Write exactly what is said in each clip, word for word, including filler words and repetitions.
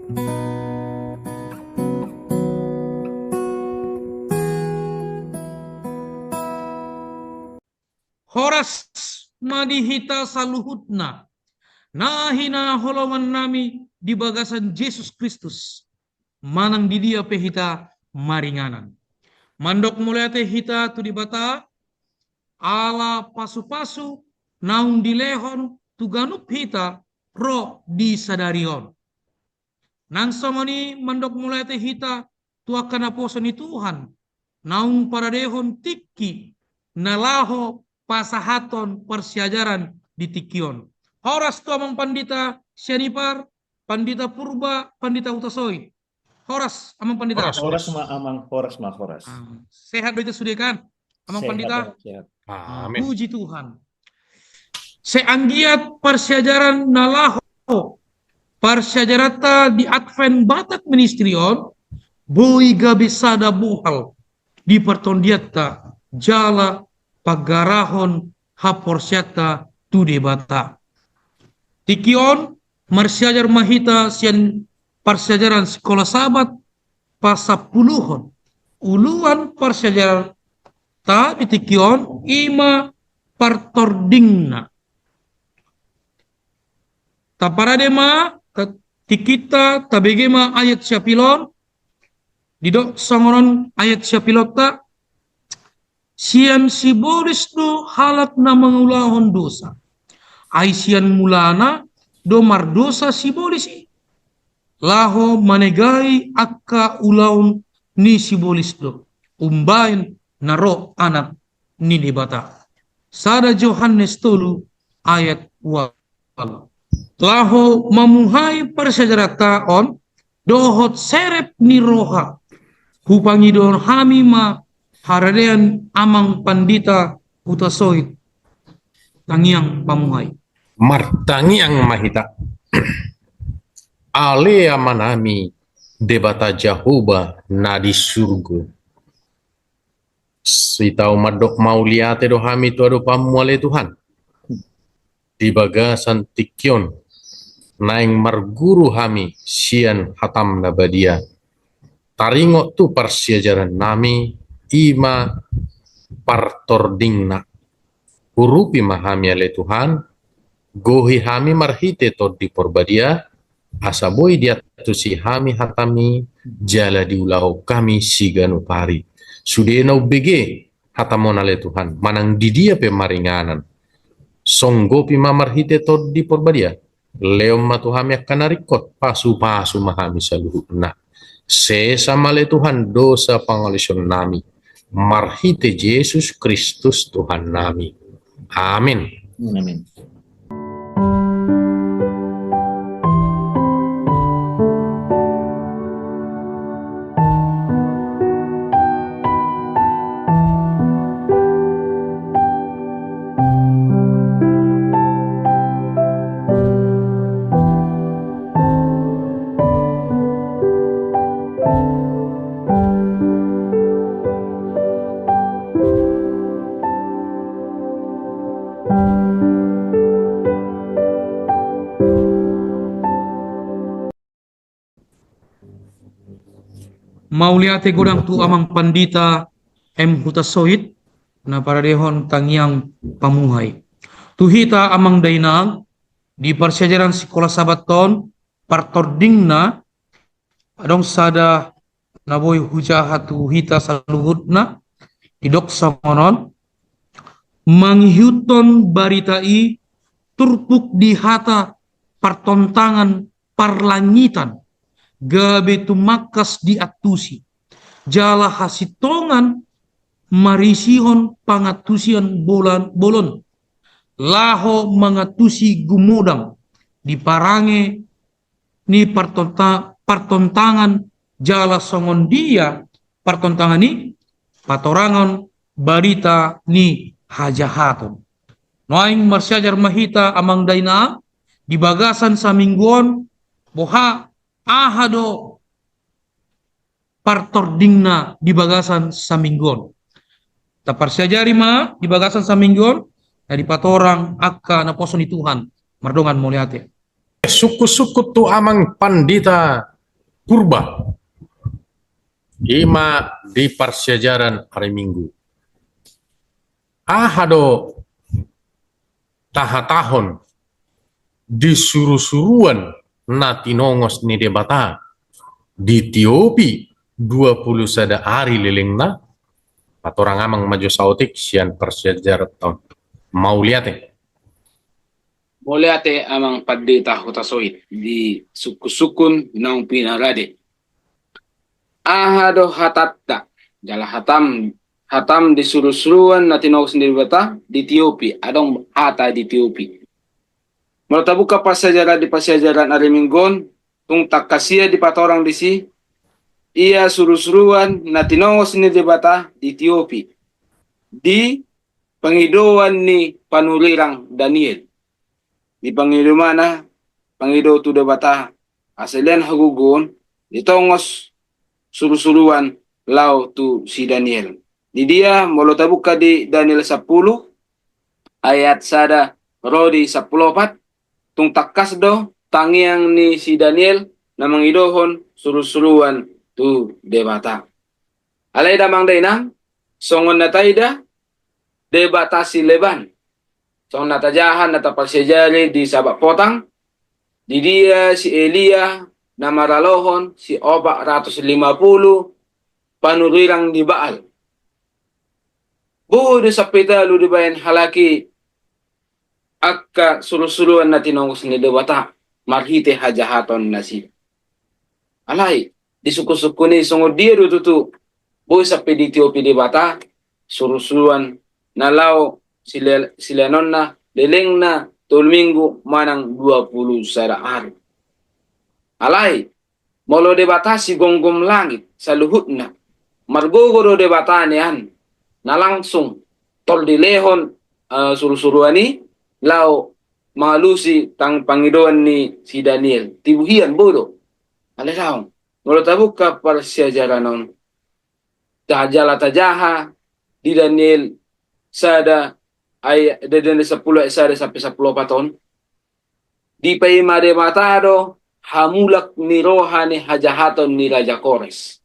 Horas ma di hita saluhutna na hinaholongan nami di bagasan Jesus Kristus, manang di dia pe hita maringanan. Mandok mauliate hita tu Debata, ala pasupasu naung dilehon tu ganup hita ro di sadari on. Nang songon i mandok mauliate hita tu angka naposo ni Tuhan, naung paradehon tingki na laho pasahathon parsiajaran di tingki on. Horas tu Amang Pandita Sianipar, Pandita Purba, Pandita Hutasoit. Horas, Amang Pandita. Horas, horas. Horas ma, Amang, horas ma, horas. Ah, sehat do hita sude kan, Amang Pandita? Sehat, Amang, sehat. Amin. Puji Tuhan. Sai anggiat parsiajaran na laho parsiajaranta di Advent Batak Ministry on, boi gabe sada bohal di partondianta jala panggarahon haporseaonta tu Debata. Tingki on marsiajar ma hita sian parsiajaran Sikola Sabat pasampuluhon. Uluan parsiajaranta di tingki on i ma partordingna. Taparade ma, ta-, tingkinta, tabege ma ayat siapilon, didok songon on ayat siapilonta: Sian sibolis do halak na mangulahon dosa. Ai sian mulana do mardosa sibolis i. Laho manegai angka ulaon ni sibolis do umbaen na ro Anak ni Debata. Sada Johannes tolu ayat ualu. Laho mamuhai parsiajaranta on dohot serep ni roha, hupangidohon hami ma haradean Amang Pandita Hutasoit. Tangiang pamuhai. Martangiang ma hita. Ale Amanami, Debata Jahowa na di surgo, sitau mandok mauliate do hami tu adopanmu, ale Tuhan, di bagasan tingki on naeng marguru hami sian hatam na badia. Taringot tu parsiajarannami, i ma partordingna. Urupi ma hami, ale Tuhan, gohi hami marhite Tondi Porbadia, asa boi diantusi hami hatami jala diulahon hami siganup ari. Sude na umbege hatam on, ale Tuhan, manang di dia pe maringanan, songgopi ma marhite Tondi Porbadia. Lehon ma tu hami angka na ringkot, pasupasu ma hami saluhutna. Sesa ma, ale Tuhan, dosa pangalaosionnami, marhite Jesus Kristus Tuhannami. Amin. Amin. Mauliate godang tu Amang Pandita M Hutasoit na paradehon tangiang pamuhai. Tu hita, Amang Dainang, di parsiajaran Sikola Sabat on, partordingna, adong sada na boi hujaha tu hita saluhutna, didok songon on: Mangihuthon barita i turpuk di hata partontangan parlangitan, gabe tumangkas diantusi, jala hasintongan marisihon pangantusion bolan-, bolon, laho mangantusi gumodang di parange ni partonta-, partontangan, jala songon dia partontangan i, patorangon barita ni hajahaton. Nuaeng marsiajar ma hita, Amang Dainang, di bagasan saminggu on, boha, aha do partordingna di bagasan saminggu on. Taparsiajari ma di bagasan saminggu on, na dipatorang angka naposo ni Tuhan, mardongan mauliate. Sungkun-sungkun tu Amang Pandita Purba. Ima di parsiajaran ari Minggu. Aha do tahatahon di surusuruan na tinongos ni Debata ditiopi dua pulu sada ari lelengna? Patorang amang ma jo saotik sian parsiajaran on. Mauliate. Mauliate amang pandita hutasoit di sungkunsungkun naung pinarade. Aha do hatanta jala hatam, hatam di surusuruan na tinongos ni Debata ditiopi, adong hata ditiopi. Molo tabuka parsiajaran di parsiajaran ari Minggu on, tung tangkas ia dipatorang disi, ia surusuruan na tinongos ni Debata ditiopi di pangidoan ni panurirang Daniel. Di pangido mana, pangido tu Debata, asa lean hagogoon, ditongos surusuruan laho tu si Daniel. Di dia, molo tabuka di Daniel sampulu, ayat sada ro di sampulu opat, tung tangkas do tangiang ni si Daniel na mangidohon surusuruan tu Debata. Alai damang dainang, songon na taida, Debata sileban. Songon na tajaha na taparsiajari di Sabat potang, di dia si Elia na maralohon si opat ratus lima pulu panurirang ni Baal. Boi do sampe talu dibaen halak i angka surusuruan na tinongos ni Debata marhite hajahaton nasida. Alai, di sungkunsungkun i songon dia do tutu boi sampe ditiopi Debata surusuruan na laho sile-, sileanonna lelengna tolu minggu manang dua pulu sada ari. Alai, molo Debata sigomgom langit saluhutna, margogo do Debata nian na langsung tol dilehon, eh, surusuruan i laho mangalusi tang pangidoan ni si Daniel. Tibu hian boi do. Alai daong. Molo tabuka parsiajaran on, ta-, jala tajaha di Daniel sada ayat, di Daniel sampulu ayat sada sampe sampulu opat on, dipaima Debata do hamulak ni roha ni hajahaton ni Raja Kores.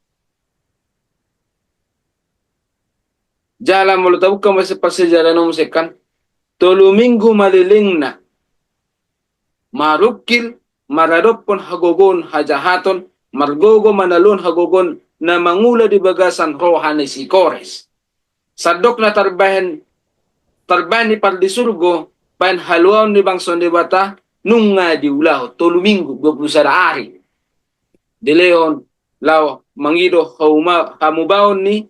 Jala molo tabuka muse parsiajaran on muse kan, tolu minggu ma lelengna marungkil maradophon hagogoon hajahaton, margogo manaluhon hagogoon na mangula di bagasan roha ni si Kores. Sandok na tarbahen, tarbahen ni pardisurgo, bahen haluaon ni bangso ni Debata, nunga diulahon tolu minggu, dua pulu sada ari. Dilehon laho mangido hauma-, hamubaon ni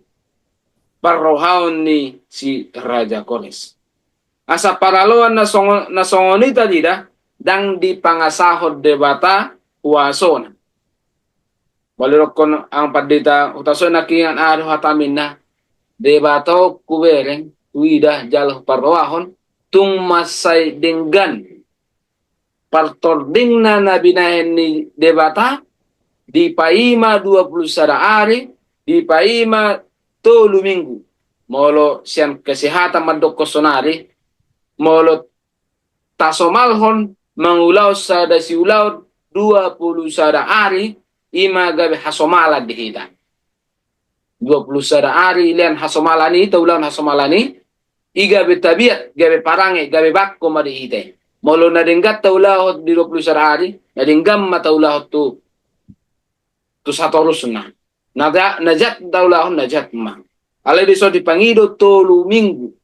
parrohaon ni si Raja Kores. Asa paraloan na songo-, na songon i tarida, ndang dipangasahon Debata huasona. Molo didokkon amang pandita hutasoit nangkiningan aha do hata ninna, Debata on hubereng, huida jala huparrohahon, tung mansai denggan partordingna na binahen ni Debata, dipaima dua pulu sada ari, dipaima tolu minggu. Molo sian kesehatan mandok sonari, molo tasomalhon mangulahon sada siulaon dua pulu sada ari, ima gabe hasomalan di hita. Dua pulu sada ari lean hasomalan i, taulahon hasomalan i, i gabe tabiat, gabe parange, gabe bangko ma di hita i. Molo na denggan taulahon di dua pulu sada ari, na denggan ma taulahon tu, tu satorusna. Na ja-, na jat taulahon na jat ma. Alai dison dipangido tolu minggu,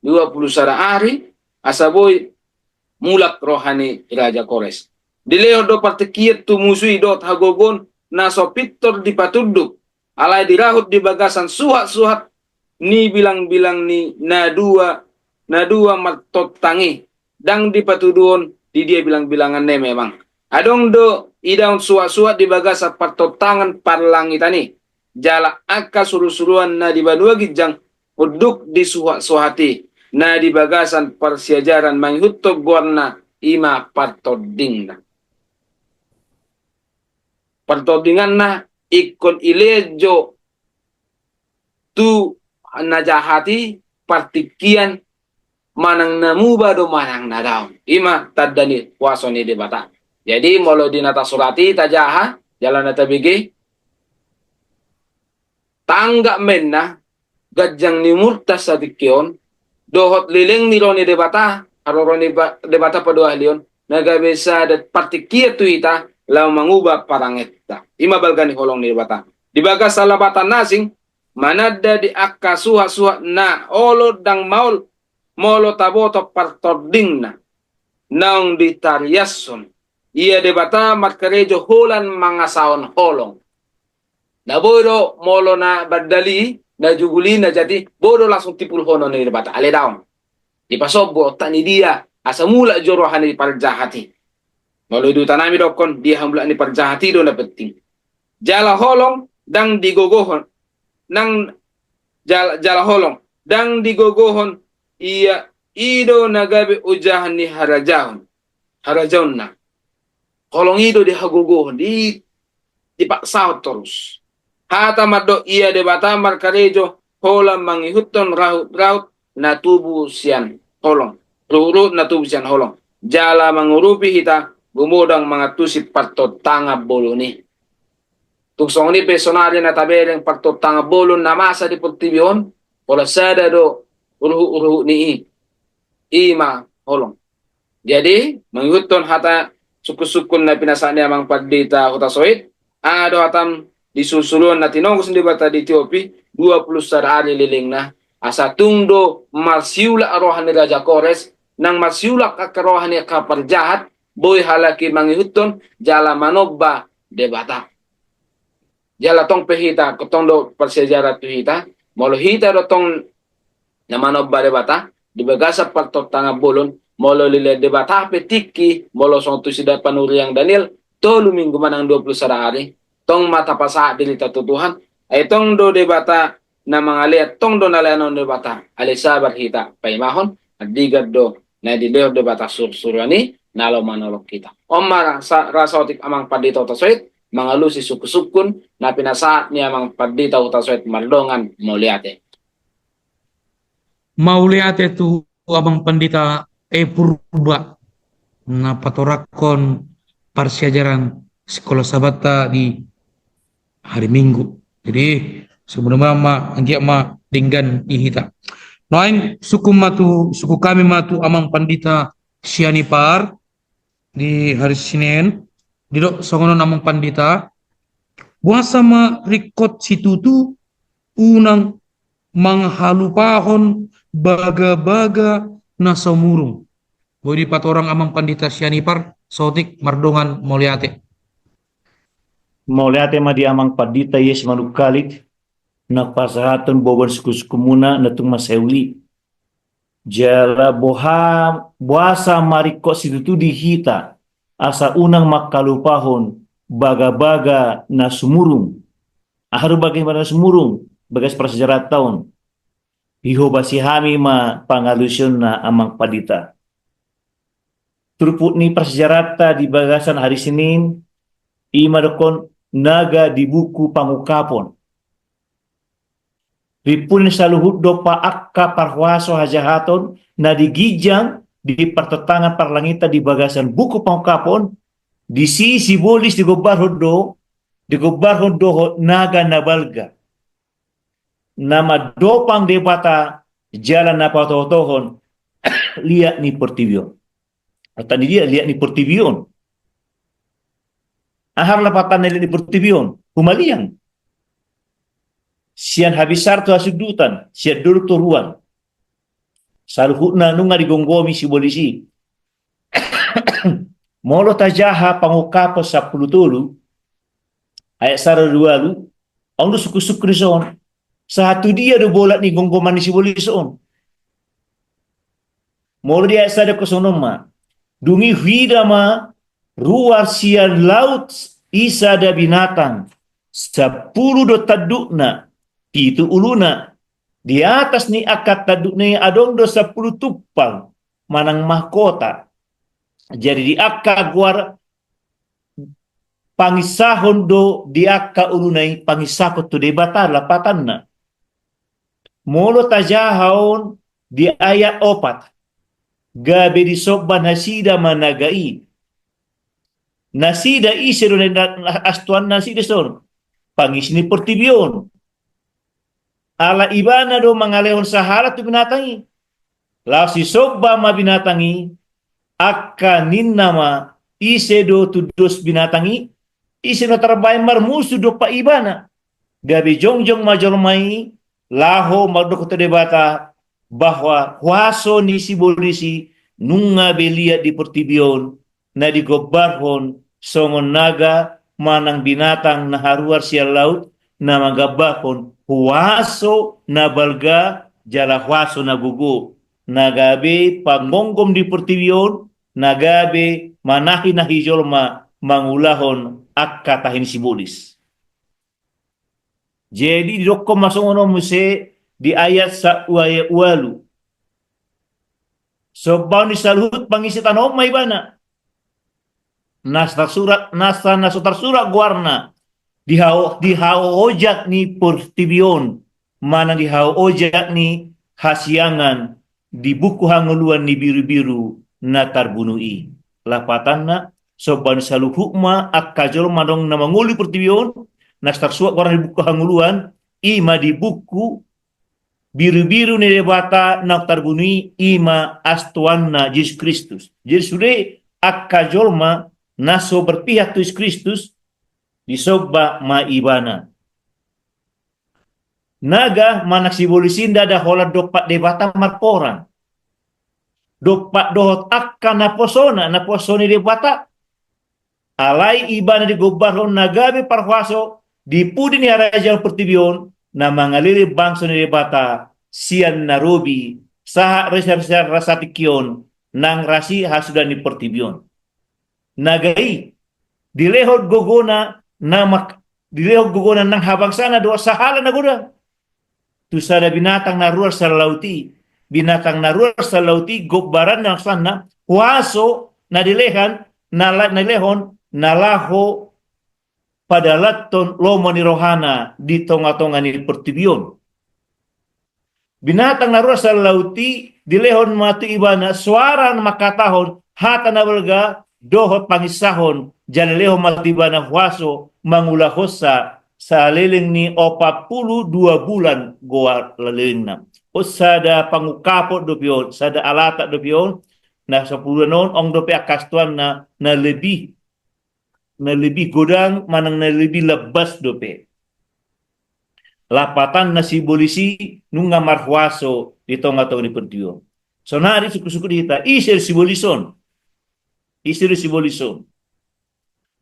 dua pulu sada ari, asa boi mulak roha ni Raja Kores. Dilehon do partingkian tu musu i dohot hagogoon na so pintor dipatunduk, alai dirahut di bagasan suhatsuhat ni bilangbilang ni na dua, na dua martontang i, ndang dipatuduhon di dia bilangbilanganna i memang. Adong do idaon suhatsuhat di bagasan partontangan parlangitan i, jala angka surusuruan na di banua ginjang unduk di suhatsuhat i, na di bagasan parsiajaran mangihuthon goarna, ima partordingna. Partordinganna ingkon ilean jo tu na jahat i partingkian manang na muba do manang na daong. Ima tanda ni huaso ni Debata. Jadi molo di na tasurat i tajaha, jala na tabege, tanggap ma inna ganjang ni umurta satingki on, dohot leleng ni roha ni Debata, haroro ni ba-, Debata paduahalion, na gabe sada partingkian tu hita, laho manguba parangenta. I ma balga ni holong ni Debata. Di bagasan lapatan na asing, mananda di angka suhat-suhat na olo ndang maol, molo taboto partordingna, naung ditariashon. Ia Debata markarejo holan mangasahon holong. Na boi do molo na bandali, na juguli, na jati, boi do langsung tipulhonon ni Debata, alai daong. Dipasombu otak ni dia, asa mulak jo roha ni parjahat i. Molo di huta nami dokkon, dia hamu mulak ni parjahat i do na penting. Jala holong, ndang digogohon, nang jala, jala holong, ndang digogohon, ia i do na gabe ojahan ni harajaon, harajaonna. Holong i do dihagogohon, di, dipaksahon torus. Hata mandok ia Debata markarejo, holan mangihuthon rahut-rahut na tubu sian holong. Ruhut-ruhut na tubu sian holong. Jala mangurupi hita, gumodang mangantusi partontangan bolon i. Tung songon i pe sonari na tabereng partontangan bolon na masa di portibi on, pola sada do ruhut-ruhut ni i. I ma holong. Jadi, mangihuthon hata sungkun-sungkun na pinasahat ni Amang Pandita Hutasoit, aha do hatam di solu-soluan na tinongos ni Debata di Etiopi, dua pulu sada ari lelengna, asa tung do marsiulak roha ni Raja Kores, nang marsiulak angka roha ni angka parjahat, boi halak i mangihuthon, jala manomba Debata. Jala tong pe hita, tong do parsiajaran tu hita, molo hita do tong na manomba Debata, di bagasan partontangan bolon, molo dilehon Debata pe tingki, molo songon tusi da panuriang Daniel, tolu minggu manang dua pulu sada ari, tong ma tapasahat dirita tu Tuhan, ai tong do Debata na mangalean, tong do na leanon Debata, alai sabar hita paimahon, andigan do na dilehon Debata sursur i, na laho manolong hita. On ma ra-, sa-, ra saotik Amang Pandita Hutasoit, mangalusi sungkun-sungkun, na pinasahat ni Amang Pandita Hutasoit mardongan mauliate. Mauliate tu Amang Pandita E Purba, na patorangkon parsiajaran Sikola Sabatta di hari Minggu. Jadi, sebenarnya ma, anggiat ma denggan di hita. Nuaeng, sungkun ma tu, sungkun hami ma tu Amang Pandita Sianipar, di hari Senin, didok songon on Amang Pandita, boasa ma ringkot situtu unang manghalupahon bagabaga na sumurung. Boi dipatorang Amang Pandita Sianipar, saotik mardongan mauliate. Mauliate ma di Amang Pandita Yes Manungkalit, na pasahathon boban sungkun-sungkunmuna na tung mansai uli. Jala boha-, boasa ma ringkot situtu di hita, asa unang manghalupahon bagabaga na sumurung. Aha do bagabaga na sumurung, bagas parsiajaranta on. Dihobasi hami ma pangalusionna Amang Pandita. Turpuk ni parsiajaranta di bagasan hari Senin, i ma dokkon naga di buku Pangungkapon. Rimpun ni saluhut dompak angka parhuaso hajahaton na di ginjang di partontangan parlangitan di bagasan buku Pangungkapon, disi sibolis digombarhon do, digombarhon dohot naga na balga. Na mandopang Debata jala na patohotohon liat ni portibi on. Arta ni dia liat ni portibi on. Aha do lapatanna liat ni portibi on? Humaliang. Sian habisar tu hasundutan, sian dolok tu toruan. Saluhutna nunga digomgomi sibolis i. Molo tajaha Pangungkapon sampulu tolu, ayat sada dua ualu, adong do sungkun-sungkun dison. Sahat tu dia do bolak ni gomgoman ni sibolis on? Molo di ayat sada kosong onom ma, dung i huida ma ruar sian laut i sada binatang, sampulu do tandukna, pitu uluna. Di atas ni angka tandukna i adong do sampulu tumpal manang mahkota. Jadi di angka goar panginsahon do di angka uluna i, panginsahon tu Debata lapatanna. Molo tajaha on di ayat opat, gabe disomba nasida ma naga i. Nasida ise do na, na, astuanna nasida dison? Pangisi ni portibi on. Ala ibana do mangalehon sahala tu binatang i. Laos disomba ma binatang i, angka ninna ma, ise do tudos binatang i? Ise na tarbahen marmusu dompak ibana? Gabe jongjong ma jolma i laho mandok tu Debata, bahwa huaso ni sibolis i nunga be liat di portibi on, na digombarhon songon naga manang binatang na haruar sian laut, na manggambarhon huaso na balga jala huaso na gogo, na gabe panggomgom di portibi on, na gabe manahi-nahi jolma mangulahon angka tahi ni sibolis. Jadi didokkon ma songon on muse di ayat sa-, ayat ualu. Sombaon ni saluhut pangisi tano on ma ibana. Na tarsurat, nasa na so tarsurat goarna di hao-, di haojak ni portibi on, manang di haojak ni hasiangan di buku hangoluan ni birubiru na tarbunu i. Lapatanna, sombaon ni saluhut ma angka jolma naung na mangolu di portibi on, na so tarsurat goarna di buku hangoluan, i ma di buku birubiru ni Debata naung tarbunu i, i ma astuanna Jesus Kristus. Jadi sude angka jolma na so berpihak tu Jesus Kristus, disomba ma ibana. Naga manang sibolis i ndada holan dompak Debata marporang. Dompak dohot angka naposona, naposo ni Debata. Alai ibana digombarhon na gabe parhuaso di pudi ni harajaon portibi on, na mangalele bangso ni Debata sian na robi sahat ro sian, sian ra satingki on, nang ro sian hasuhuton ni portibi on. Naga i dilehon gogona, na mak-, dilehon gogona nang habangsana dohot sahala na godang tu sada binatang na ruar sian laut i. Binatang na ruar sian laut i gombaranna, maksudna huaso na dilehon, na la-, na dilehon na laho padalathon lomo ni rohana di tongatonga ni portibi on. Binatang na ruar sian laut i dilehon ma tu ibana soara na mangkatahon hata na balga dohot panginsahon, jala dilehon ma tu ibana huaso mangulahonsa saleleng ni opat pulu dua bulan goar lelengna. On sada pangungkapon dope on, sada alatak dope on, na sampulu on, on dope angka astuanna na lebih, na lebih godang manang na lebih lebas dope. Lapatanna sibolis i nunga marhuaso di tongatonga ni portibi on. Sonari sungkunsungkun di hita, ise do sibolis on? Ise do sibolis on?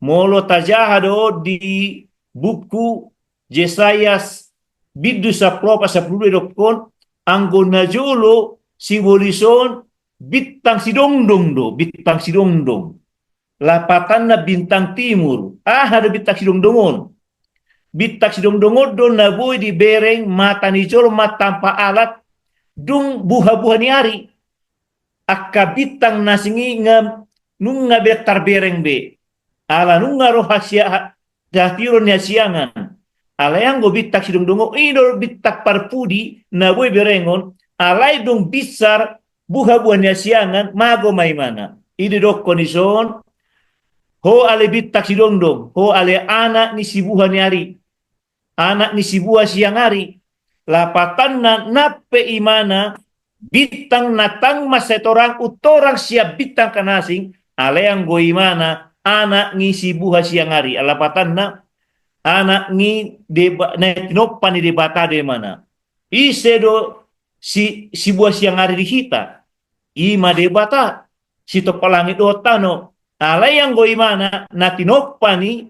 Molo tajaha do di buku Jesaya bindu sampulu opat sampulu dua didokkon, anggo najolo sibolis on bintang sidongdong do, bintang sidongdong. Lapatanna bintang timur. Aha do bintang sidongdong on? Bintang sidongdong on do na boi dibereng mata ni jolma tanpa alat dung buhabuha ni ari. Angka bintang na asing i nga nunga be tarbereng be. Ala nunga ro hasia-, ha-, hatiuron ni hasiangan. Alai anggo bintang sidongdong on, i do bintang parpudi na boi berengon, alai dung binsar buhabuha ni hasiangan, mago ma imana. I do didokkon dison, ho ale bintang sidongdong, ho ale anak ni sibuha ni ari, anak ni sibuha siang ari. Lapatanna nang pe imana bintang na tang mansai torang, untorang sian bintang angka na asing, alai anggo imana anak ni sibuha siang ari. Lapatanna anak ni Deba-, na tinompa ni Debata do imana. Ise do si-, sibuha siang ari di hita? I ma Debata, sitompa langit dohot tano. Alai anggo imana na tinompa ni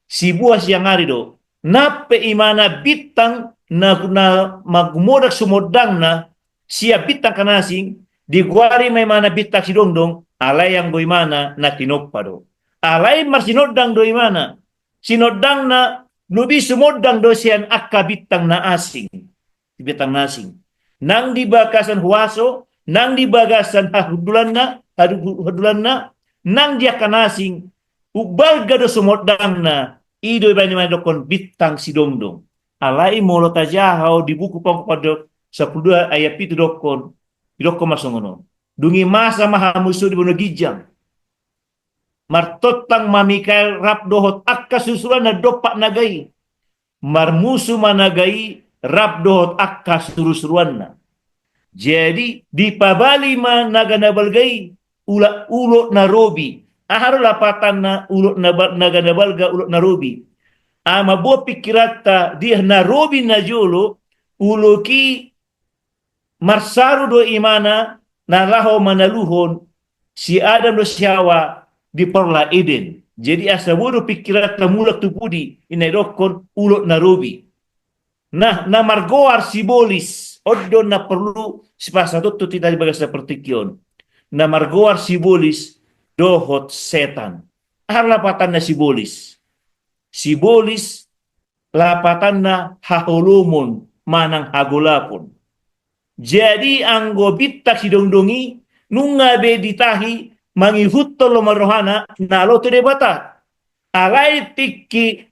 sibuha siang ari do. Nang pe imana bintang na, na magumodak sumondangna sian bintang angka na asing, digoari ma imana bintang sidongdong, alai anggo imana na tinompa do. Alai marsinondang do imana. Sinondangna lobi sumondang do sian angka bintang na asing. Di bintang na asing. Nang di bagasan huaso, nang di bagasan hahundulanna, hadu-, hundulanna, nang di angka na asing, umbalga do sumondangna, i do ibana na didokkon bintang sidongdong. Alai molo tajaha ho di buku Pangungkapon sampulu dua ayat pitu didokkon, didokkon ma songon on. Dung i masa ma hamu dison di banua ginjang. martontang ma Mikael rap dohot angka surusuruanna dompak naga i. Marmusu ma naga i rap dohot angka surusuruanna. Jadi, dipabali ma naga na balga i, ula-, ulok na robi. Aha do lapatanna ulok na ba-, naga na balga, ulok na robi? Ai mamboan pingkiranta, dia na robi na jolo, ulok i marsaru do imana na laho manaluhon si Adam dohot si Hawa di Porla Eden. Jadi asa boi do pingkiranta mulak tu pudi, i na didokhon ulok na robi. Nah, na margoar sibolis, on do na porlu sipasahat tu hita di bagasan partingkian on. Na margoar sibolis dohot setan. Aha lapatanna sibolis? Sibolis lapatanna haholomon manang hagolapon. Jadi anggo bintang sidongdong i nunga be ditahi mangihuthon lomo ni rohana na olo tu Debata. Alai tingki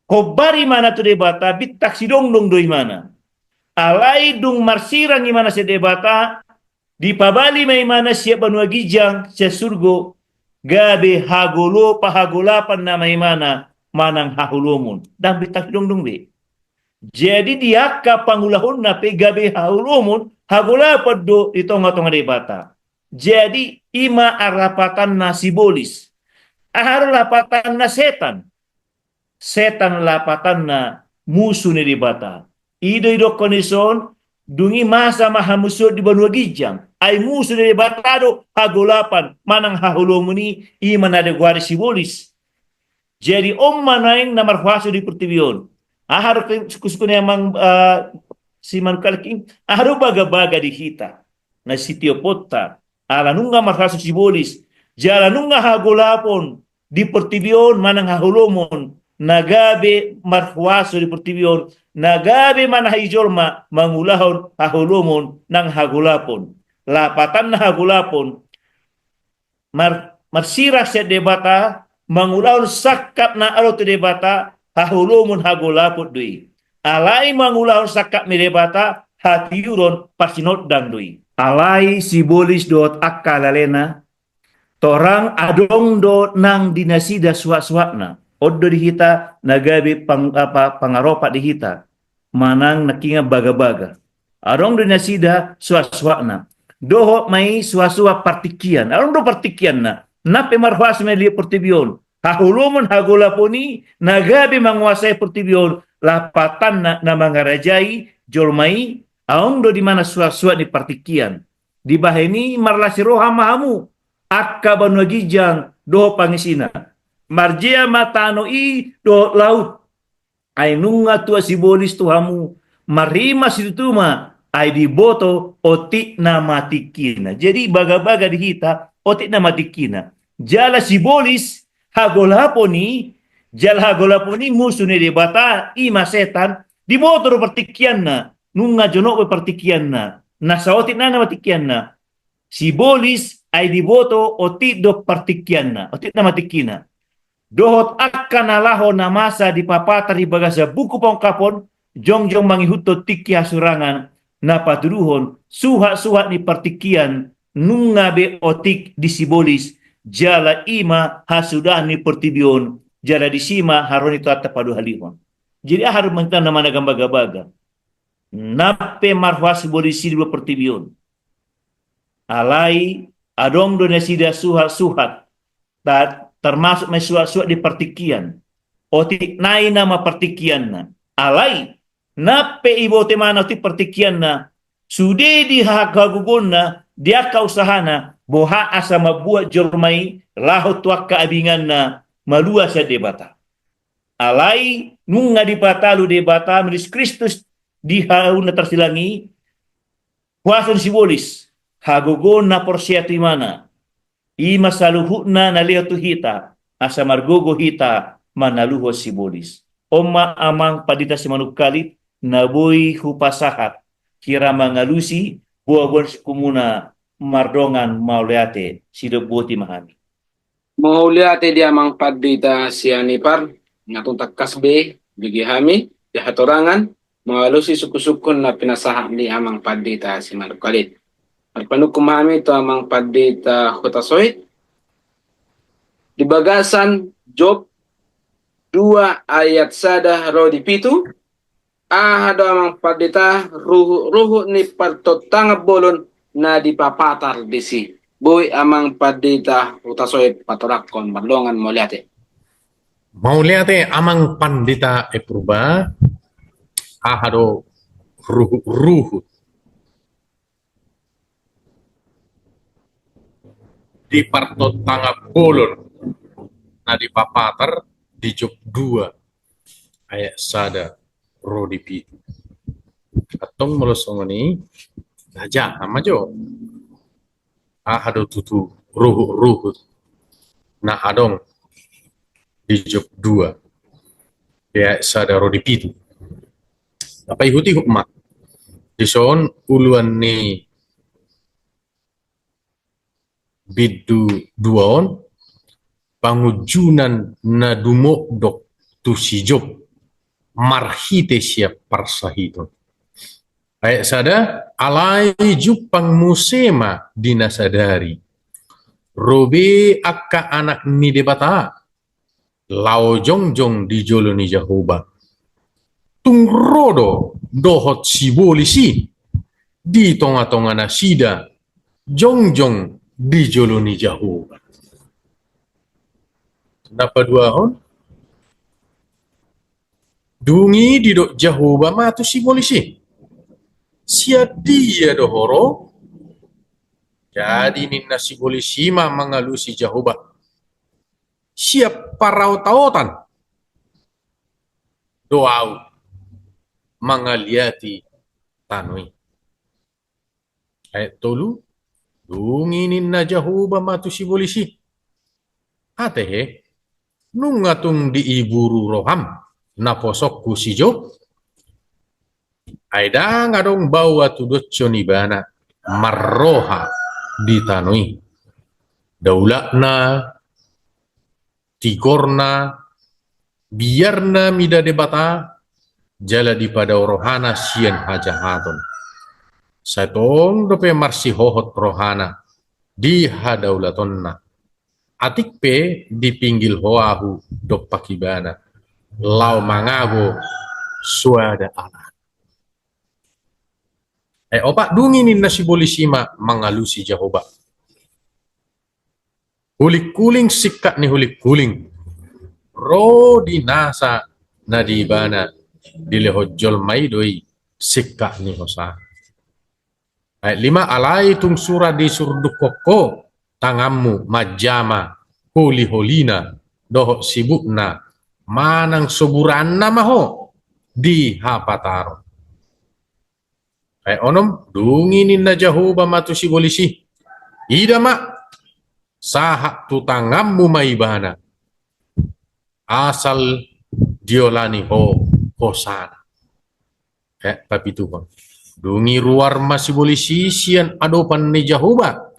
hombar imana tu Debata, bintang sidongdong do imana. Alai dung marsirang imana sian Debata, dipabali ma imana sian banua ginjang, sian surgo, gabe hagolo-, hagolapon nama imana manang haholomon. Ndang bintang sidongdong be. Jadi di angka pangulahonna pe gabe haholomon, hagolapon do di tongatonga Debata. Jadi i ma lapatanna sibolis. Aha do lapatanna setan? Setan lapatanna musu ni Debata. I do didokhon dison, dung i masa ma hamusuon di banua ginjang. Ai musu ni Debata do hagolapon manang haholomon i, i ma na digoari sibolis. Jadi on ma naeng na marhuaso di portibi on. Aha do ke-, suku-suku ni amang, eh, si Manungkalit i, aha do bagabaga di hita na sitioponta, ala nunga marhuaso sibolis, jala nunga hagolapon di portibi on manang haholomon, na gabe marhuaso di portibi on, na gabe manahi jolma mangulahon haholomon nang hagolapon. Lapatanna hagolapon, mar-, marsirang sian Debata, mangulahon sangkap na olo tu Debata, haholomon hagolapon do i. Alai mangulahon sangkap ni Debata, hatiuron parsinondang do i. Alai sibolis dohot angka lalena, torang adong do nang di nasida suhatsuhatna. On do di hita na gabe pang-, apa, pangaropa di hita. Manang nangkiningan bagabaga. Adong do nasida suhatsuhatna. Dohot ma i suhatsuhat partingkian. Adong do partingkianna. Nang pe marhuaso ma i di portibi on. Haholomon hagolapon i na gabe manguasai portibi on. Lapatanna na mangarajai jolma i. Adong do di mana suhatsuhat ni partingkian. Dibahen i marlas ni roha ma hamu. Angka banua ginjang dohot pangisina. Marjea ma tano i dohot laut. Ai nunga tua sibolis tu hamu, marima situtu ma, ai diboto otik na matingkina. Jadi bagabaga di hita, otik na matingkina. Jala sibolis, hagolapon i, jala hagolapon i musu ni Debata, i ma setan, diboto do partingkianna, nunga jonok be partingkianna, na saotik nai na matingkianna. Sibolis, ai diboto otik do partingkianna, otik na matingkina. Dohot angka na laho na masa dipapatar di bagasan buku Pangungkapon, jongjong mangihuthon tingki hasurangan, na patuduhon suhatsuhat ni partingkian, nunga be otik di sibolis, jala i ma hasudahan ni portibi on, jala disi ma haroro ni Tuhanta paduahalihon. Jadi aha do manang hita na managan bagabaga? Nang pe marhuaso sibolis i di portibi on. Alai adong do nasida suhatsuhat, ta-, termasuk ma i suhatsuhat di partingkian. Otik nai nama partingkianna. Alai nang pe diboto imana otik partingkianna, sude di ha-, hagogonna, di angka usahana, boha asa mambuat jolma i laho tu angka abinganna, malua sian Debata. Alai nunga dipatalu Debata melalui Kristus di hau na tarsilang i, huaso ni sibolis, hagogoon na porsea tu imana. I ma saluhutna na lehon tu hita, asa margogo hita manaluhon sibolis. On ma amang pandita Simanungkalit, na boi hupasahat, hira mangalusi, boaboa ni sungkunmuna mardongan mauliate, sidok boti ma hami. Mauliate di amang pandita Sianipar, nga tung tangkas be, bege hami, di hatorangan, mangalusi sungkunsungkun na pinasahat ni amang pandita Simanungkalit. Marpanungkun ma hami tu amang pandita Hutasoit. di bagasan Job dua ayat sada ro di pitu, aha do amang pandita ruhut-ruhut ni partontangan bolon na dipapatar disi? Boi amang pandita, hutasoi patorangkon, mardongan mauliate. Mauliate amang pandita E Purba, aha do ruhut-ruhut di partontangan bolon na dipapatar di Job dua ayat sada ro di pitu. Antong molo songon i, raja ama jo. Aha do tutu ruhut-ruhut na adong di Job dua ayat sada ro di pitu? Apa ihut-ihut ma. Dison uluan ni bindu dua on, pangunjunan na dumodok tu si Job marhite sian parsahiton. Ayat sada, alai jumpang muse ma di na sadari ro be angka anak ni Debata, laho jongjong di jolo ni Jahowa. Tung ro do dohot sibolis i di tonga-tonga nasida jongjong di jolo ni Jahowa. Na paduahon, dung i didok Jahowa ma tu sibolis i, sian dia do ho ro? Jadi ninna sibolis i ma mangalusi Jahowa, sian paraotaotan do ahu mangaliati tano i. Ayat tolu, dung i ninna Jahowa ma tu sibolis i, ate he, nunga tung diiburu roham naposongku si Job? Ai ndang adong baoa tudoshon ibana marroha di tano i. Daulatna, tigorna, biarna mida Debata, jala dipadao rohana sian hajahaton. Sai tong dope marsihohot rohana di hadaulatonna. Atik pe dipinggil ho ahu dompak ibana, laho mangago soada anak. Eh, opat, dung i ninna sibolis i ma mangalusi Jahowa. Hulinghuling singkat ni hulinghuling, ro di nasa na di ibana dilehon jolma i do i singkat ni hosa. Ayat lima, alai tung sura disurdukhon ho tanganmu manjama holiholina dohot sibukna, manang so buranna ma ho di hapataron. Ayat onom, dung i ninna Jahowa ma tu sibolis i, ida ma, sahat tu tanganmu ma ibana, asal diolani ho hosana. Eh, papituhon. Dung i ruar ma sibolis i sian adopan ni Jahowa,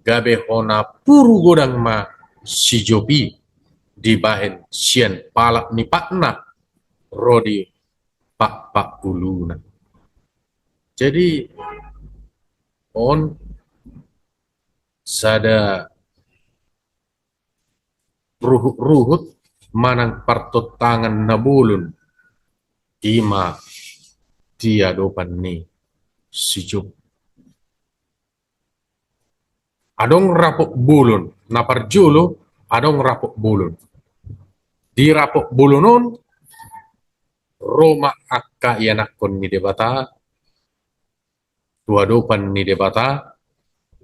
gabe hona puru godang ma si Job i dibahen sian palak ni patna ro di pakpak uluna. Jadi on sada ruhut-ruhut manang partontangan na bolon i ma di adopan ni si Job. Adong rapot bolon, na parjolo adong rapot bolon. Di rapot bolon on ro ma angka ianakhon ni Debata tu adopan ni Debata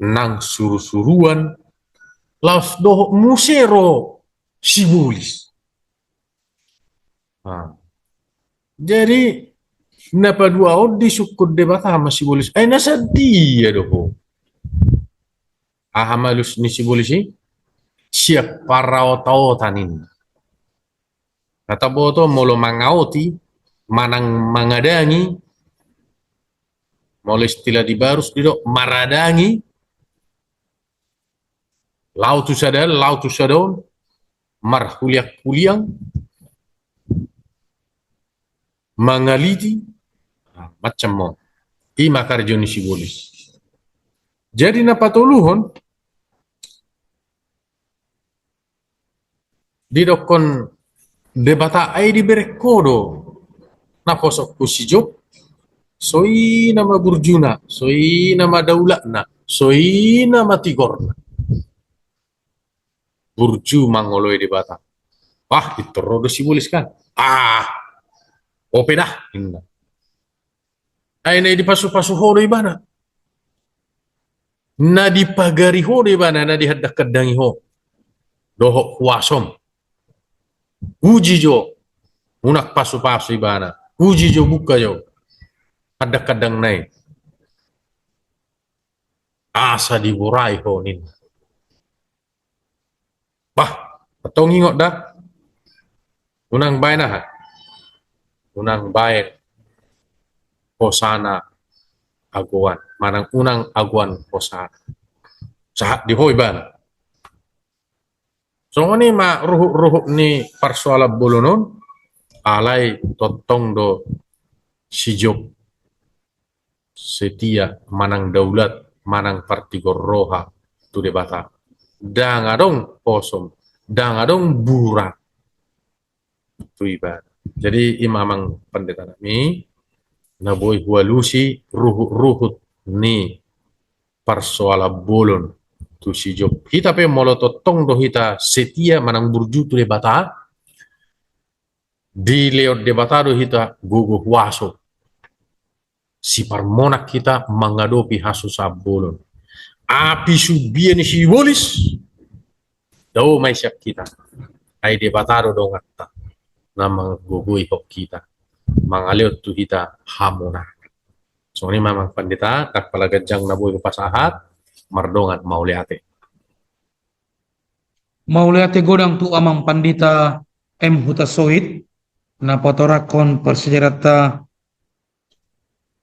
nang surusuruan, laos dohot muse ro sibolis. Nah, jadi na paduahon disungkun Debata ma sibolis, ai na sadia do ho? Aha ma alus ni sibolis i? Sian paraotaotan ninna. Na taboto molo mangaoti manang mangadangi, molo istilah di Barus didok maradangi, laho tu sada, laho tu sada on, marhulianghuliang, mangaliti, ah, macam on. I ma karjo ni sibolis. Jadi na patoluhon, Didokkon Debata, ai dibereng ho do naposongku si Job, songon i nama burjuna, songon i nama daulatna, songon i nama tigorna. Burju mangoloi Debata. Wah, pintor ro do sibolis kan. Ah, ope dah, ninna. Ai na dipasupasu ho do ibana. Na dipagari ho do ibana, na dihandanghandangi ho. Dohot huasom. Uji jo. Unang pasupasu ibana. Uji jo, buka jo handanghandangna i. Asa diborai ho, ninna. Bah, antong ingot da. Unang baen aha? Unang baen hosana agoan. Manang unang agoan hosana. Sahat di ho ibana. Songon i ma ruhut-ruhut ni parsoalan bolon on, alai tongtong do si Job setia manang daulat, manang partigor roha tu Debata. Ndang adong posom, ndang adong burat tu ibana. Jadi, i ma amang pandita nami, na boi hualusi ruhut-ruhut ni parsoalan bolon tu si Job. Hita pe molo tongtong do hita setia manang burju tu Debata, dilehon Debata do hita gogo huaso. Siparmonang hita mangadopi hasusaan bolon. Api sumbia ni sibolis, dao ma i sian hita. Ai Debata do donganta na manggogoi hita, mangalehon tu hita hamonangan. Songon i ma amang pandita, ndang pola ganjang na boi hupasahat, mardongan mauliate. Mauliate godang tu amang pandita M Hutasoit, na patorangkon parsiajaranta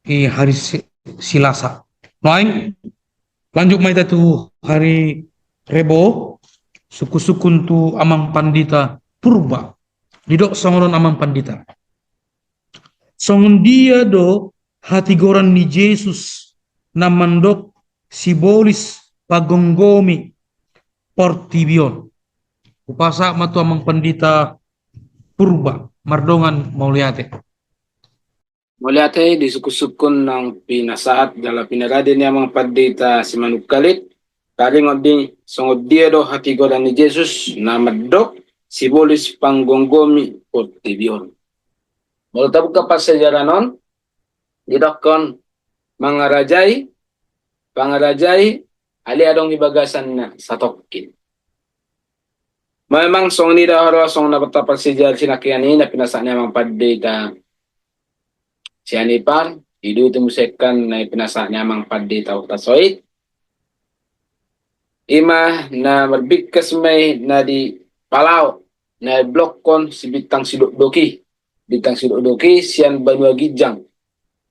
di hari Si-, Silasa. Naeng, lanjut ma hita tu hari Rebo, sungkun-sungkun tu amang pandita Purba. Didok songon on amang pandita. Songon dia do hatigoran ni Jesus na mandok sibolis panggomgomi portibi on? Hupasahat ma tu amang pandita Purba, mardongan mauliate. Mauliate di sungkun-sungkun naung pinasahat jala pinarade ni amang pandita Simanungkalit. Taringot di songon dia do hatigoran ni Jesus na mandok sibolis panggomgomi portibi on. Molo tabuka parsiajaran on, didokkon mangarajai, pangarajai, alai adong di bagasanna satongkin. Memang songon i do haroa songon na parsiajar sinangkiningan i na pinasahat ni amang pandita Sianipar, diuduti muse kan na pinasahat ni amang pandita Hutasoit. I ma na marbingkas ma i na dipalaho, na diblokkon si bintang sidokdok i. Bintang sidokdok i sian banua ginjang,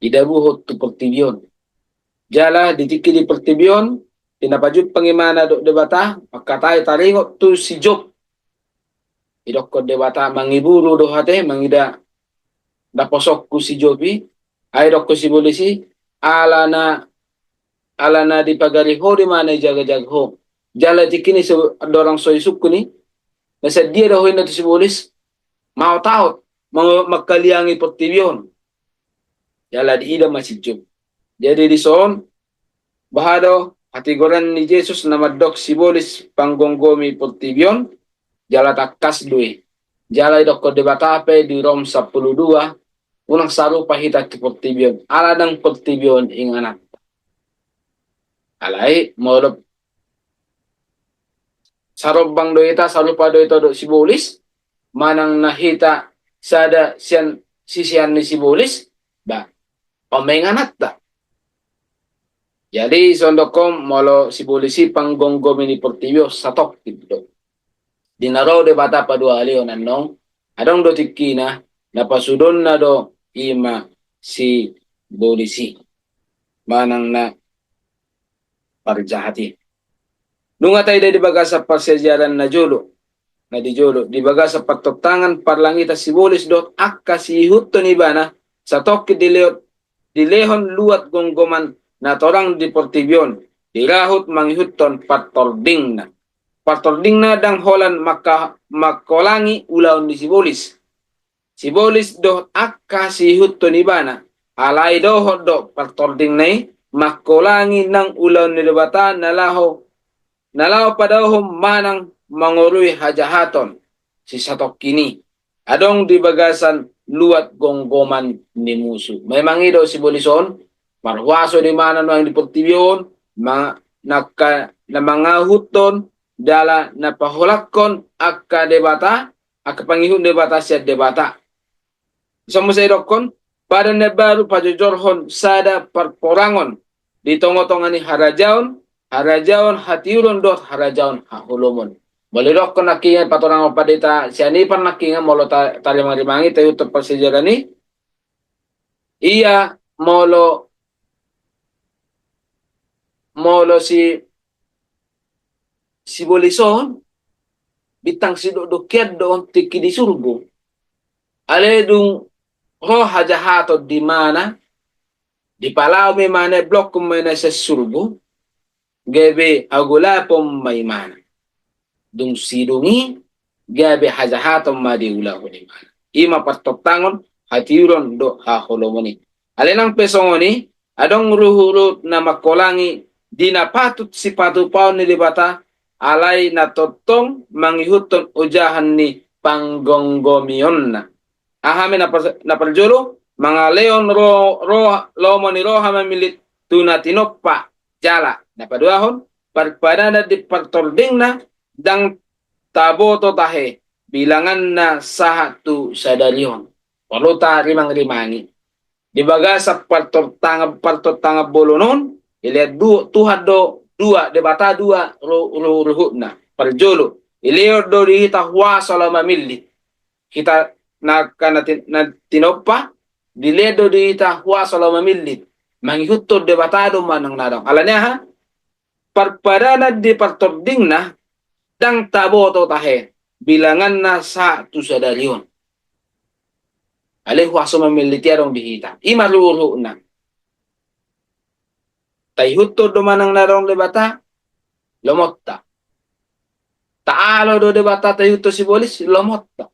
didabuhon tu portibi on. Jala di tingki ni portibi on, di na pajumpang imana dohot Debata, mangkatai taringot tu si Job. Didokkon Debata mangiburu do hate, mangida naposongku si Job i, ai didokkon sibolis i, ala na, ala na dipagari ho do imana, dijaga-jaga ho. Jala tingki ni so, dorang so isungkun i, na sadia do ho inna tu sibolis, maotaot, mang-, mangkaliangi portibi on. Jala diida ma si Job. Jadi dison, boha do hatigoran ni Jesus na mandok sibolis panggomgomi portibi on, jala tangkas do i. Jala didokkon Debata pe di Rom sampulu dua, unang sarupa hita tu portibi on, ala nang portibi on ingananta. Alai molo sarombang do hita, sarupa do hita dohot sibolis, manang na hita sada sian sisean ni sibolis, ba, on ma ingananta. Jadi, songon dokkon molo sibolis i panggomgomi ni portibi on, satongkin do. Di na ro Debata paduahalihon annon, adong do tingkina, na pasuduonna do i ma sibolis i. Manang na parjahat i. Nunga taida di bagasan parsiajaran na jolo, na di jolo, di bagasan partontangan parlangitan sibolis dohot angka siihuthon ibana, satongkin dilehon, dilehon luat gomgoman na torang di portibi on, dirahut mangihuthon partordingna. partordingna ndang holan mangka-, mangkolangi ulaon ni sibolis. Sibolis dohot angka siihuthon ibana, alai dohot do partordingna i mangkolangi nang ulaon ni Debata na laho, na laho padaohon manang mangorui hajahaton sisatongkin i adong di bagasan luat gomgoman ni musu. Memang i do sibolis on marhuaso di mana nuaeng di portibi on, ma-, nangka na mangahuthon jala na paholanghon angka debata, angka pangihut ni Debata sian Debata. Songon muse didokkon, padan na baru pajojorhon sada parporangon di tongatonga ni harajaon, harajaon hatiuron dohot harajaon haholomon. Molo didokkon nangkiningan, patorang pandita sian i par nangkiningan, molo ta-, tarimangrimangi, taihuthon parsiajaran i. Ia molo, molo si, sibolis on, bintang sidokdok hian do on tingki di surgo. Alai dung ro hajahaton di mana, dipalaho ma imana, blokkon ma imana sian surgo, gabe hagolapon ma imana. Dung sidung i, gabe hajahaton ma diulahon imana. I ma partontangon hatiuron dohot haholomon i. Alai nang pe songon i, adong ruhutruhut na mangkolangi di na patut sipatupaon ni Debata, alai na tongtong mangihuthon ojahan ni panggomgomionna. Aha ma i na par-, na parjolo, mangalehon ro-, ro-, lomo ni roha mamillit tu na tinompa, jala na paduahon, parpadanan di partordingna ndang taboto tahe bilanganna sahat tu sadari on. Porlu tarimangrimangi. Di bagasan partontangan, partontangan bolon on, dilehon du-, Tuhan do dua, Debata dua ru-, ru-, ruhutna. Parjolo, dilehon do di hita huaso laho mamillit. Hita na, na ti-, na tinompa, dilehon do di hita huaso laho mamillit. Mangihuthon Debata do manang na adong. Alani aha? Parpadanan di partordingna ndang taboto tahe bilanganna sahat tu sadari on. Alai huaso mamillit i adong di hita. I ma ruhutruhutna. Taihuthon do manang na adong Debata, lomonta. Taalo do Debata taihuthon sibolis, lomonta.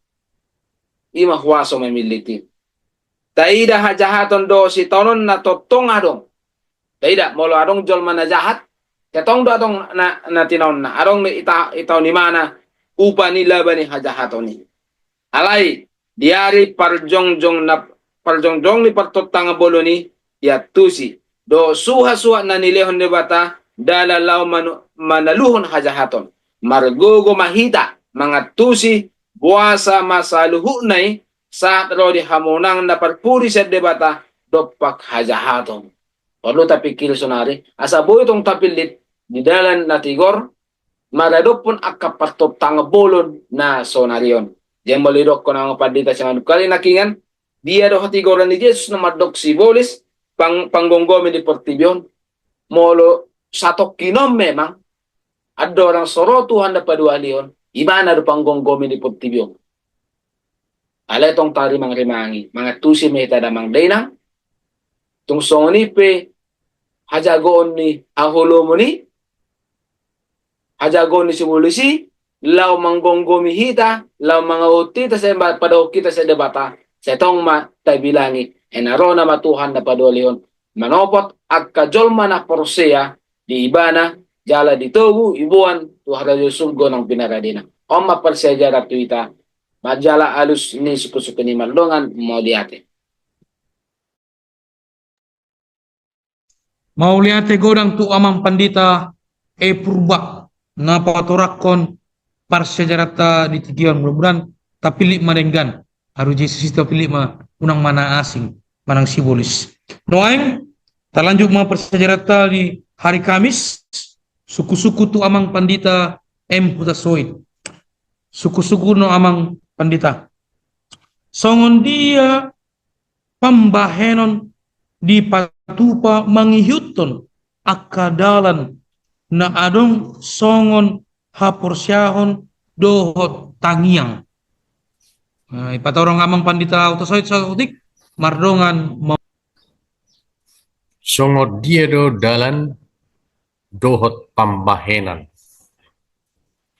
I ma huaso mamillit i. Taida hajahaton dohot sitaononna tongtong adong. Taida, molo adong jolma na jahat, sai tong do adong na, na tinaonna, adong do ita-, itaon imana upa ni laba ni hajahaton i. Alai, di ari parjongjong na, parjongjong ni partontangan bolon i, diantusi dohot suhatsuhat na nilehon Debata dalan laho manu-, manaluhon hajahaton. Margogo ma hita mangantusi, boasa ma saluhutna i sahat ro di hamonangan na parpudi sian Debata dompak hajahaton. Porlu tapingkiri saonari, asa boi tong tapillit di dalan na tigor, maradophon angka partontangan bolon na saonari on. Jadi molo didokkon amang pandita simanungkaling nangkiningan, dia do hatigoran ni Jesus na mandok sibolis pang-, panggomgomi di portibi on? Molo satongkin on memang, andorang so ro Tuhan na paduahalihon, ibana do panggomgomi di portibi on. Alai tong tarimangrimangi, mangantusi ma hita damang dainang, tung songon i pe hajagoon ni haholomon i, hajagoon ni sibolis i, laho manggomgomi hita, laho mangahuthon hita, sai ma-, padaohon hita sian Debata, sai tong ma tabilangi, ai na ro nama Tuhan na paduahalihon, manopot angka jolma na porsea di ibana, jala ditogu, diboan tu harajaon surgo nang pinaradiana. On ma parsiajaran tu hita, manjalo alus ni sungkunsungkun i, mardongan mauliate. Mauliate godang tu amang pandita E Purba na patorangkon parsiajaranta di tingki on. Mudah-mudahan tapillit ma denggan. Alu Jesus i tapillit ma, unang ma na asing manang sibolis. Nuaeng, talanjut ma parsiajaranta di hari Kamis, sungkunsungkun tu amang pandita M Hutasoit. Sungkunsungkun do amang pandita. Songon dia pambahenon dipatupa mangihuthon angka dalan na adong songon haporseaon dohot tangiang. Nah, ipatorang amang pandita Hutasoit saotik, mardongan ma-. Songon dia do dalan dohot pambahenan.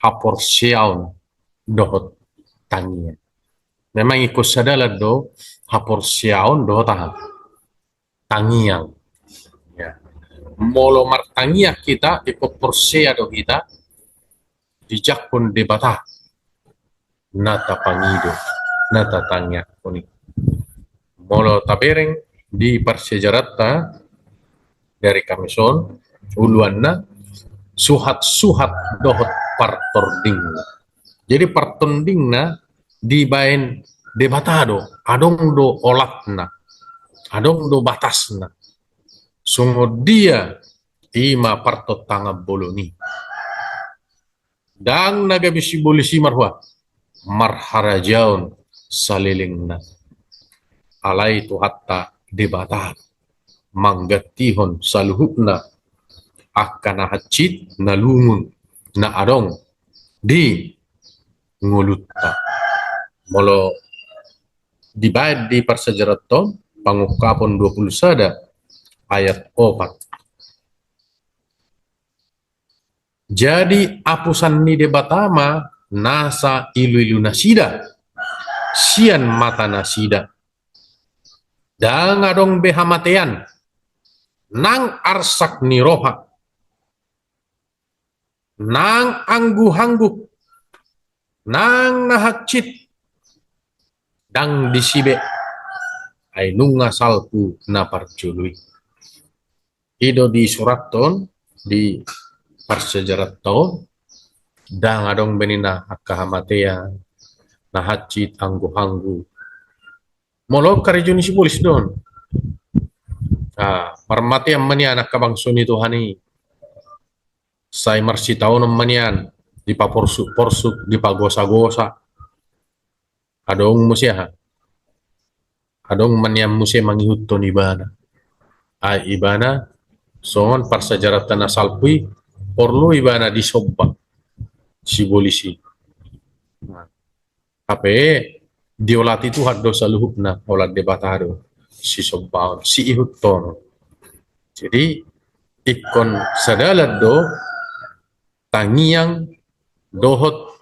haporseaon dohot tangiang. Memang ingkon sadalan do haporseaon dohot aha? Tangiang. Ya. Molo martangiang hita, ingkon porsea do hita dijangkon Debata na tapangido, na tatangiangkon i. Molo tabereng di parsiajaranta dari Kamis on, uluanna suhat-suhat dohot partordingna. Jadi partordingna dibaen Debata do, adong do olatna, adong do batasna. Songon dia i ma partontangan bolon i. Ndang na gabe sibolis i marhua, marharajaon salelengna. Alai Tuhanta Debata manggantihon saluhutna angka na hansit, na lungun, na adong di ngolunta. Molo dibaen di parsiajaranta on, Pangungkapon dua puluh sada ayat opat. Jadi apusan ni Debata ma nasa iluilu nasida sian mata nasida. Ndang adong be hamatean, nang arsak ni roha, nang angguhangguk, nang na hansit, ndang disi be, ai nunga salpu na parjolo i. I do disurathon di parsiajaranta on, ndang adong be ninna angka hamatean, na hansit, angguhangguk. Molo karejo ni sibolis do on. Ah, marmatean ma nian angka bangso ni Tuhan i. Sai marsitaonon ma nian, dipaporsuk-porsuk, dipagosa-gosa. Adong muse aha? Adong ma nian muse mangihuthon ibana. Ai ibana songon parsiajaranta na salpu i, porlu ibana disomba sibolis i. Hape diolati Tuhan do saluhutna, olat Debata do sisombaon, siihuthon. Jadi ingkon sadalan do tangiang dohot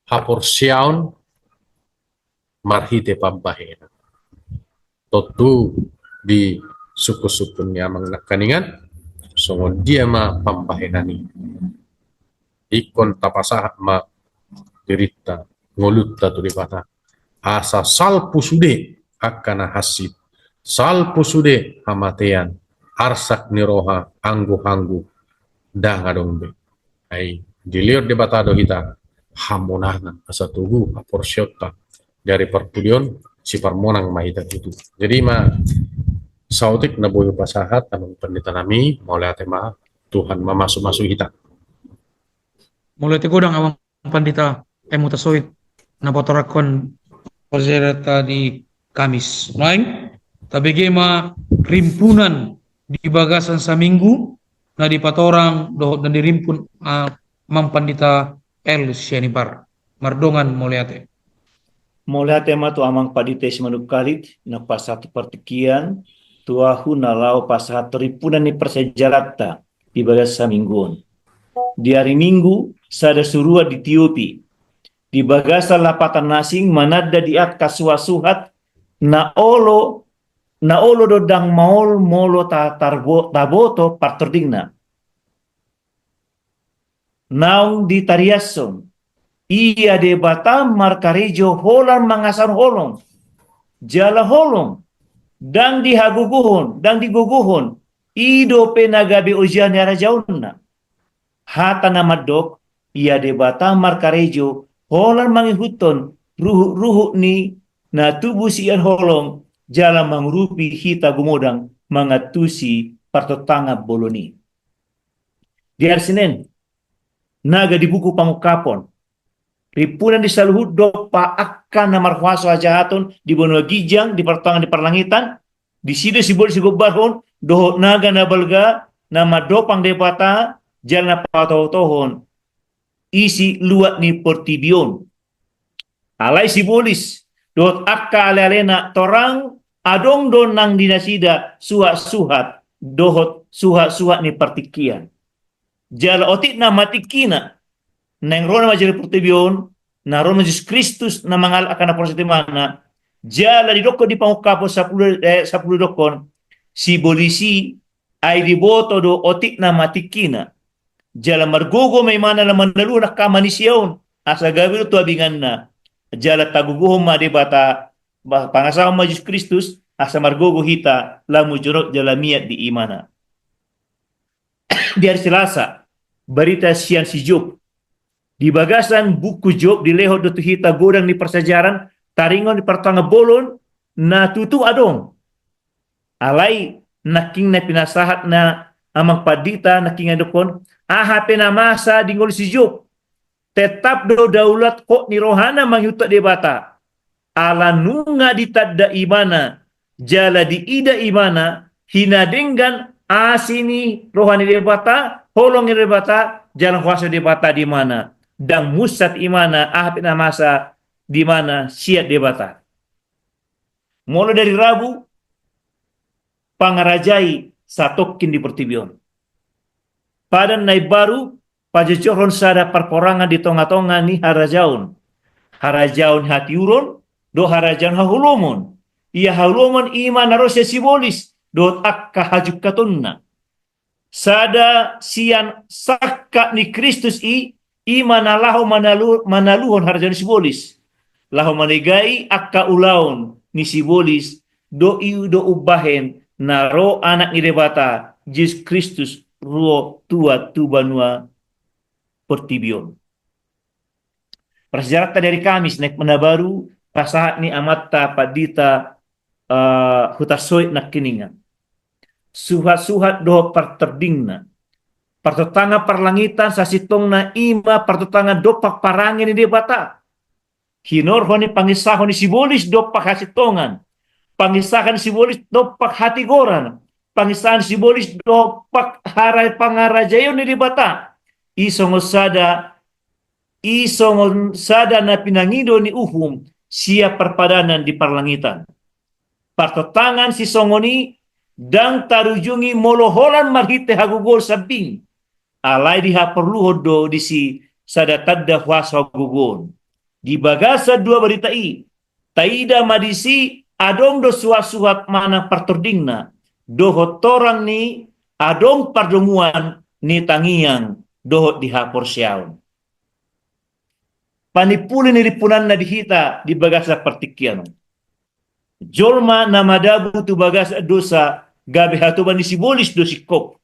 haporseaon marhite pambahenan. Tontu di sungkun-sungkun ni amang nangkiningan, songon dia ma pambahenan i? Ingkon tapasahat ma dirinta, ngolunta tu Debata. Asa salpu sude angka na hansit, salpu sude hamatean, arsak ni roha, angguhangguk, ndang adong be. Ai dilehon Debata do hita hamonangan, asa togu haporseaonta. Dari parpudi on siparmonang ma hita tutu. Jadi i ma saotik na boi hupasahat, amang pandita nami, mauliate ma, Tuhan mamasu-masu hita. Mauliate godang, amang pandita, M. Hutasoit, na patorangkon parsiajaranta di Kamis. Naeng tabege ma rimpunan di bagasan saminggu na dipatorang dohot na dirimpun, ah, amang pandita L. Sianipar. Mardongan mauliate. Mauliate ma tu amang pandita i Simanungkalit, na pasahat partingkian tu ahu na laho pasahat rimpunan ni parsiajaranta di bagasan saminggu on. Di ari Minggu, sada suruan ditiopi di bagasan lapatan na asing mananda di angka suhat-suhat na olo, na olo do ndang maol molo ta-, tarbo-, taboto partordingna. Naung ditariashon, ia Debata markarejo holan mangasahon holong, jala holong, ndang dihagogohon, ndang digogohon, i dope na gabe oja ni harajaonna. Hata na mandok, ia Debata markarejo holan mangihuthon ruhut-ruhut ni na tubu sian holong, jala mangurupi hita gumodang mangantusi partontangan bolon i. Di ari Senen, naga di buku Pangungkapon, rimpunan ni saluhut dompak angka na marhuaso hajahaton di banua ginjang, di partonga ni parlangitan, disi do sibolis sigombarhon, dohot naga na balga, na mandompang Debata, jala na patohotohon isi luat ni portibi on. Alai sibolis dohot angka alealena torang adong do nang di nasida suhatsuhat dohot suhatsuhat ni partingkian. Jala otik nama tingkina, naeng ro na manjalo portibi on, na ro ma Jesus Kristus na mangalap angka na porsea tu Ibana, jala didokkon di Pangungkapon sampulu, eh, sampulu didokkon, sibolis i, ai diboto do otik na ma tingkina. Jala margogo ma Ibana laho manaluhon angka manisia on, asa gabe do tu abinganna. Jala tagogohon ma Debata, ba-, pangasahon ma Jesus Kristus, asa margogo hita laho jonok jala mian di Ibana. Di ari Selasa, barita sian si Job. Di bagasan buku Job dilehon do tu hita godang ni parsiajaran, taringot ni partangan bolon, na tutu adong. Alai nangkin na pinasahat na amang pandita nangkin na didokkon, aha pe na masa di ngolu si Job, tetap do daulat hot ni rohana mangihuthon Debata. Ala nunga ditanda Ibana, jala diida Ibana, hinadenggan asi ni roha ni Debata, holong ni Debata, jala huaso Debata di Ibana. Ndang munsat Ibana, aha pe na masa di Ibana sian Debata. Molo di ari Rabu, pangarajai satongkin di portibi on. Padan na imbaru, pajojorhon sada parporangan di tonga-tonga ni harajaon. Harajaon hatiuron, dohot harajaon haholomon. Ia haholomon i ma na ro sian sibolis, dohot angka hajungkatonna. Sada sian sangkap ni Kristus i, i ma na laho manalu-, manaluhon harajaon ni sibolis. Laho manegai angka ulaon ni sibolis, do i do umbahen na ro Anak ni Debata, Jesus Kristus, ro tua tu banua portibi on. Parsiajaranta di ari Kamis, naeng ma na baru, pasahat ni amanta pandita, eh, Hutasoit nangkiningan. Suhat-suhat dohot partordingna. Partontangan parlangitan sasintongna i ma partontangan dompak parange ni Debata. Hinorhon ni panginsahon ni sibolis dompak hasintongan. Panginsahon ni sibolis dompak hatigoran. Panginsahon ni sibolis dompak hara-, pangarajaion ni Debata. I songon sada, i songon sada na pinangido ni uhum sian parpadanan di parlangitan. Partontangan sisongon i ndang tarujungi molo holan marhite hagogoon sambing. Alai dihaporluhon do disi sada tanda huaso hagogoon. Di bagasan dua barita i, taida ma disi adong do suhat-suhat manang partordingna, dohot torang ni adong pardomuan ni tangiang dohot di haporseaon. Panimpuli ni rimpunanna di hita di bagasan partingkian on. Jolma na madabu tu bagasan dosa gabe hatoban ni sibolis do singkop.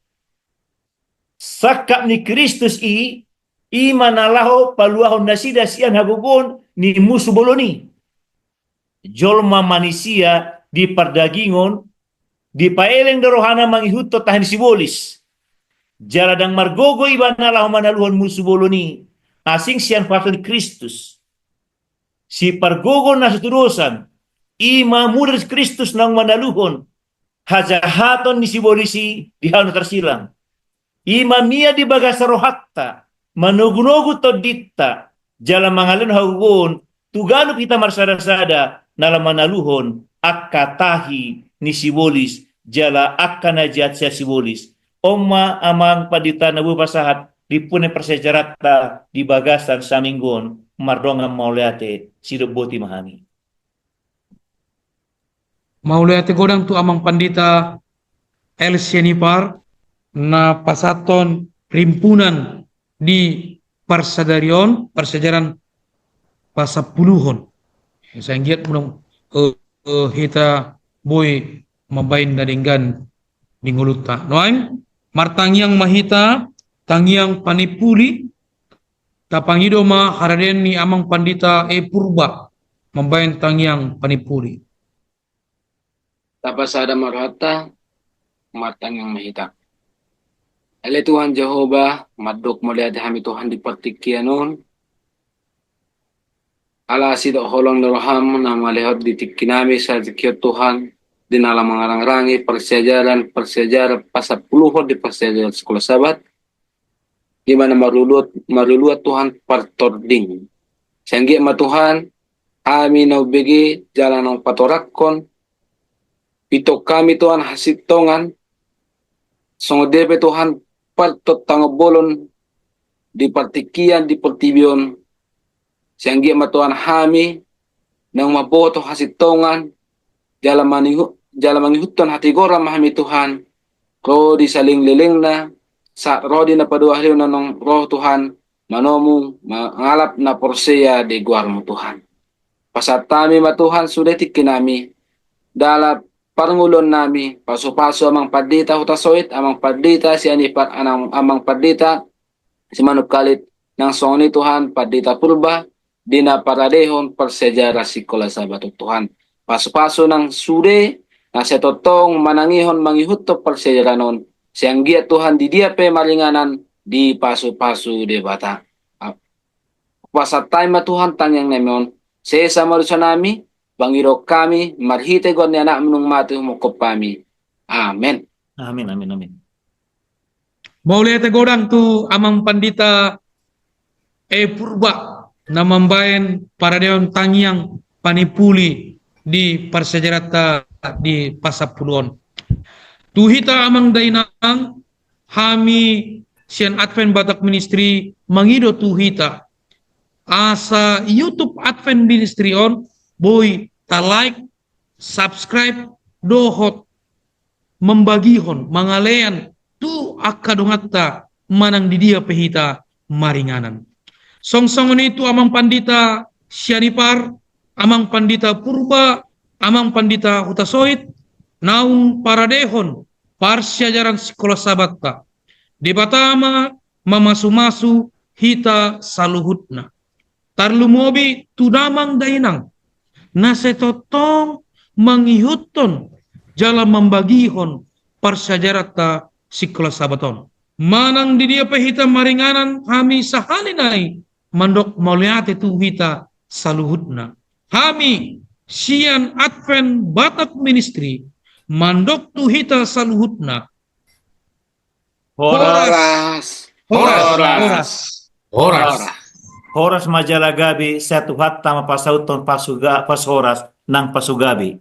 Sangkap ni Kristus i, i ma na laho paluahon nasida sian hagogoon ni musu bolon i. Jolma manisia di pardagingon, dipaeleng do rohana mangihuthon tahi ni sibolis. Jala ndang margogo ibana laho manaluhon musu bolon i, asing sian huaso ni Kristus. Sipargogo na so tudosan, i ma mudar ni Kristus naung manaluhon hajahaton ni sibolis i di hau na tarsilang. I ma mian di bagasan rohanta, manogunogu tondinta, jala mangalehon hagogoon tu ganup hita marsada-sada na laho manaluhon angka tahi ni sibolis, jala angka na jat sian sibolis. On ma amang pandita na boi pasahat di pune parsiajaranta di bagasan saminggu on, mardongan mauliate, sidok boti ma hami. Mauliate godang tu amang pandita El Sianipar na pasahathon rimpunan di parsadarion, parsiajaran pasampuluhon. Sai anggiat muna, eh, eh, hita boi mambaen na denggan di ngolunta. Nuaeng, martangiang ma hita, tangiang panimpuli, tapangido ma haradeon ni amang pandita E Purba, mambaen tangiang panimpuli. Tapasada ma rohanta, martangiang ma hita. Ale Tuhan Jahowa, mandok mauliate hami Tuhan di partingkian on. Ala asi dohot holong ni roham na malehon di tingki nami sahat tingki on Tuhan, di na laho mangarangrangi parsiajaran, parsiajaran pasampuluhon di parsiajaran Sekolah Sabat. Di mana marluat, marluat Tuhan partording. Sai anggiat ma Tuhan, hami na umbege jala naung patorangkon, pintor hami Tuhan hasintongan, songon dia pe Tuhan partontangon bolon, di partingkian di portibi on. Sai anggiat ma Tuhan hami naung mamboto hasintongan, jala manihu-, jala mangihuthon hatigoran ma hami Tuhan, ro di salelenglelengna, sahat ro di na paduahalihon naung ro Tuhan, manomu mangalap na porsea di goarmu Tuhan. Pasahat hami ma Tuhan sude tingki nami, dalan parngoluon nami, pasupasu Amang Pandita Hutasoit, Amang Pandita Sianipar, Amang, Amang Pandita Simanungkalit, nang songon i Tuhan Pandita Purba, di na paradehon parsiajaran sikola Sabat on Tuhan. Pasupasu nang sude na sai tongtong manangihon mangihuthon parsiajaran on, sai anggiat Tuhan di dia pe maringanan dipasupasu Debata. Pasahat hami ma Tuhan tangiang nami on, sesa ma dosa nami, pangidoan hami, marhite goar ni Anakmu naung mate humophop hami. Amen. Amin, amin, amin. Mauliate godang tu Amang Pandita E Purba na mambaen paradehon tangiang panimpuli di parsiajaranta di pasampulu on. Tu hita amang dainang, hami sian Advent Batak Ministry mangido tu hita asa YouTube Advent Ministry on boi ta-like, subscribe, dohot mambagihon, mangalean tu angka donganta manang di dia pe hita maringanan. Song songon i tu Amang Pandita Sianipar, Amang Pandita Purba, Amang Pandita Hutasoit, naung paradehon parsiajaran sikola Sabatta. Debata ma mamasumasu hita saluhutna. Tarlumobi tu damang dainang na sai tongtong mangihuthon jala mambagihon parsiajaranta sikola Sabat on. Manang di dia pe hita maringanan, hami sahali nai mandok mauliate tu hita saluhutna. Hami sian Advent Batak Ministry mandok tu hita saluhutna. Horas. Horas. Horas. Horas. Horas. Horas ma jala gabe, sai Tuhanta ma pasauthon pasuga-, pasuhoras nang pasugabe.